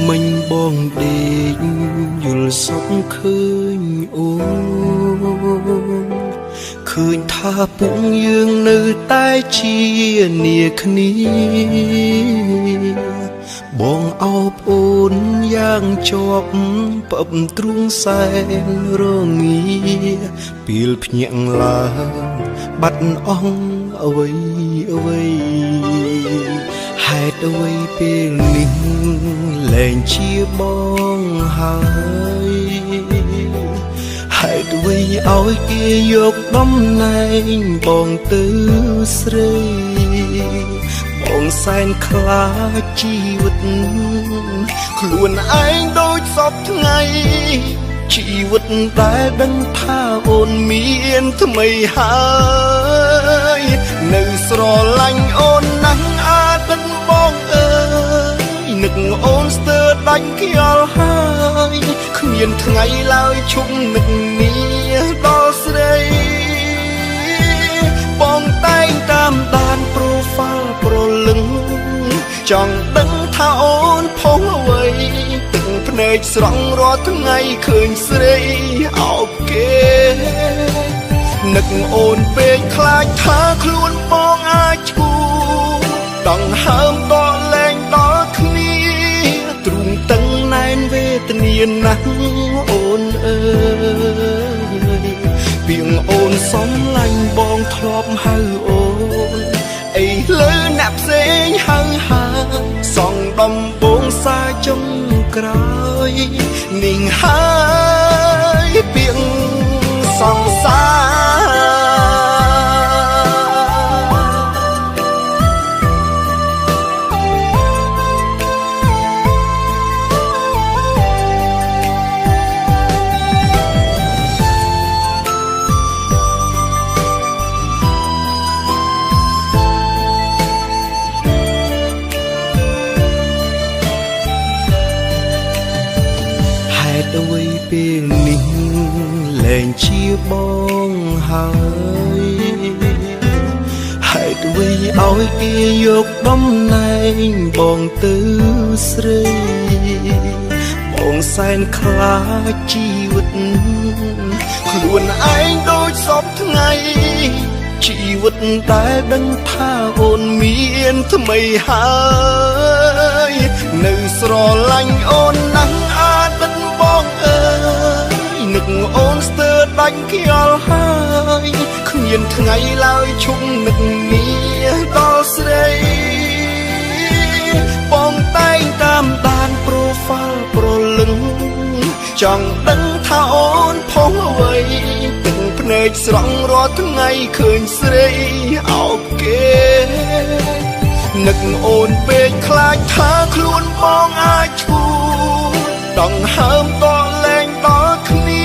មិញបងដេកយល់សុខឃើញអូនឃើញថាពួកយើងនៅតែជានាគ្នាបងអោបអូនយ៉ាងជាប់ពឹបទ្រូងសែនរងាពេលភ្ញាក់ឡើងបាត់អស់អ្វីអ្វីហេតុអ្វីពេលនេះលែងជាបងហើយហេតុអ្វីឲ្យគេយកតំណែងបងទៅស្រីបងសែនខ្លាចជីវិតខ្លួនឯងដូចសពថ្ងៃជីវិតដែលដឹងថាអូនមានថ្មីហើយនៅស្រឡាញ់អូនណាស់អាទិត្យបងអើយនឹកអូនស្ទើរដាច់ខ្យល់ហើយគ្មានថ្ងៃឡើយឈប់នឹកនីដល់ស្រីបងតែងតាមដាន profile ប្រលឹងចង់ដឹងថាអូនផុសអ្វីទឹកភ្នែកស្រង់រាល់ថ្ងៃឃើញស្រីអោបគេនឹកអូនពេកខ្លាចថាខ្លួនបងអាចឈួដង្ហើមតលែងដល់គ្នាទ្រូងតឹងណែនវេទនាណាស់អូនអើយពីងអូនសំឡាញ់បងធ្លាប់ហៅអូនអីលើអ្នកផ្សេងហៅហាសងដំបងសាចុងក្រោយនាងហើយពីងសង្សារហេតុអ្វីពេលនេះលែងជាបងហើយហេតុអ្វីឲ្យគេយកតំណែងបងទៅស្រីបងសែនខ្លាចជីវិតខ្លួនឯងដូចសពថ្ងៃជីវិតដែលដឹងថាអូនមានថ្មីហើយនៅស្រឡាញ់អូនណាស់អាទិត្យបងអើយនឹកអូនស្ទើរដាច់ខ្យល់ហើយគ្មានថ្ងៃឡើយឈប់នឹកនីដល់ស្រីបងតែងតាមដាន profile ប្រលឹងចង់ដឹងថាអូនផុសអ្វីទឹកភ្នែកស្រង់រាល់ថ្ងៃឃើញស្រីអោបគេនឹកអូនពេកខ្លាចថាខ្លួនបងអាចឈួដង្ហើមតលែងដល់គ្នា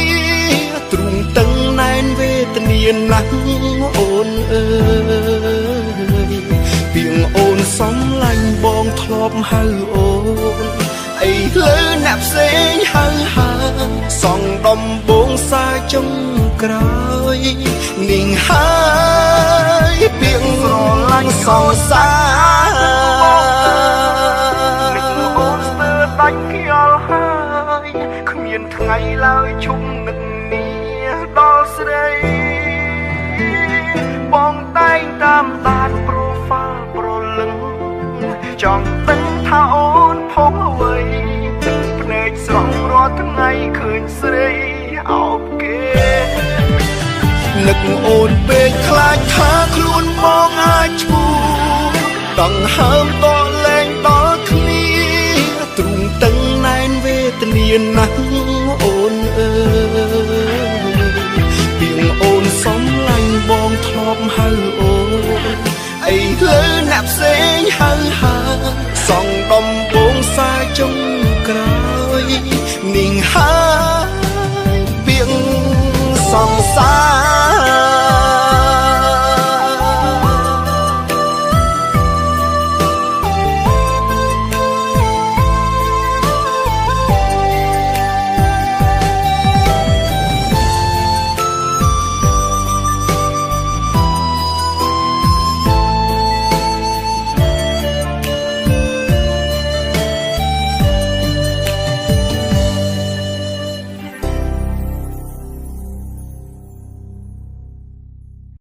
ទ្រូងតឹងណែនវេទនាណាស់អូនអើយពីងអូនសំឡាញ់បងធ្លាប់ហៅអូនអីលើអ្នកផ្សេងហៅហាសងដំបងសាចុងក្រោយនាងហើយពីងស្រឡាញ់សង្សារនឹកអូនស្ទើរដាច់ខ្យល់ហើយគ្មានថ្ងៃឡើយឈប់នឹកនីដល់ស្រីបងតែងតាមដាន profile ប្រលឹងចង់ដឹងថាអូនផុសអ្វីទឹកភ្នែកស្រង់រាល់ថ្ងៃឃើញស្រីអោបគេនឹកអូនពេកខ្លាចថាខ្លួនបងអាចឈួដង្ហើមតលែងដល់គ្នាទ្រូងតឹងណែនវេទនាណាស់អូនអើយពីងអូនសំឡាញ់បងធ្លាប់ហៅអូនអីលើអ្នកផ្សេងហៅហា